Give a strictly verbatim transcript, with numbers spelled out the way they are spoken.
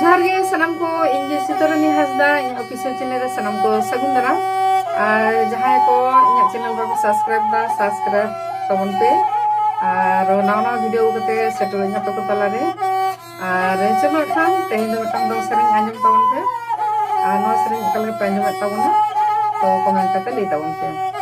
ᱡᱚᱦᱟᱨ ᱜᱮ ᱥᱟᱱᱟᱢ ᱠᱚ, ᱤᱧ ᱜᱮ ᱥᱤᱛᱟᱨᱟᱱᱤ ᱦᱟᱸᱥᱫᱟ, ᱤᱧᱟᱹᱜ official channel ᱨᱮ ᱥᱟᱱᱟᱢ ᱠᱚ ᱥᱟᱹᱜᱩᱱ ᱫᱟᱨᱟᱢ᱾ ᱟᱨ ᱡᱟᱦᱟᱸᱭ ᱠᱚ ᱤᱧᱟᱹᱜ channel ᱵᱟᱠᱚ subscribe ᱫᱟ, subscribe ᱛᱟᱵᱚᱱ ᱯᱮ᱾ ᱟᱨ ᱱᱟᱣᱟ ᱱᱟᱣᱟ video ᱟᱹᱜᱩ ᱠᱟᱛᱮ ᱥᱮᱴᱮᱨᱚᱜ ᱟᱹᱧ ᱟᱯᱮ ᱠᱚ ᱛᱟᱞᱟᱨᱮ᱾ ᱟᱨ ᱪᱚᱞᱚ ᱠᱷᱟᱱ ᱛᱮᱦᱮᱧ ᱫᱚ ᱢᱤᱫᱴᱟᱝ ᱫᱚᱝ ᱥᱮᱨᱮᱧ ᱟᱸᱡᱚᱢ ᱛᱟᱵᱚᱱ ᱯᱮ᱾ ᱟᱨ ᱱᱚᱣᱟ ᱥᱮᱨᱮᱧ ᱚᱠᱟ ᱞᱮᱠᱟ ᱯᱮ ᱟᱸᱡᱚᱢᱮᱫ ᱛᱟᱵᱚᱱᱟ, ᱛᱚ comment ᱠᱟᱛᱮ ᱞᱟᱹᱭ ᱛᱟᱵᱚᱱ ᱯᱮ᱾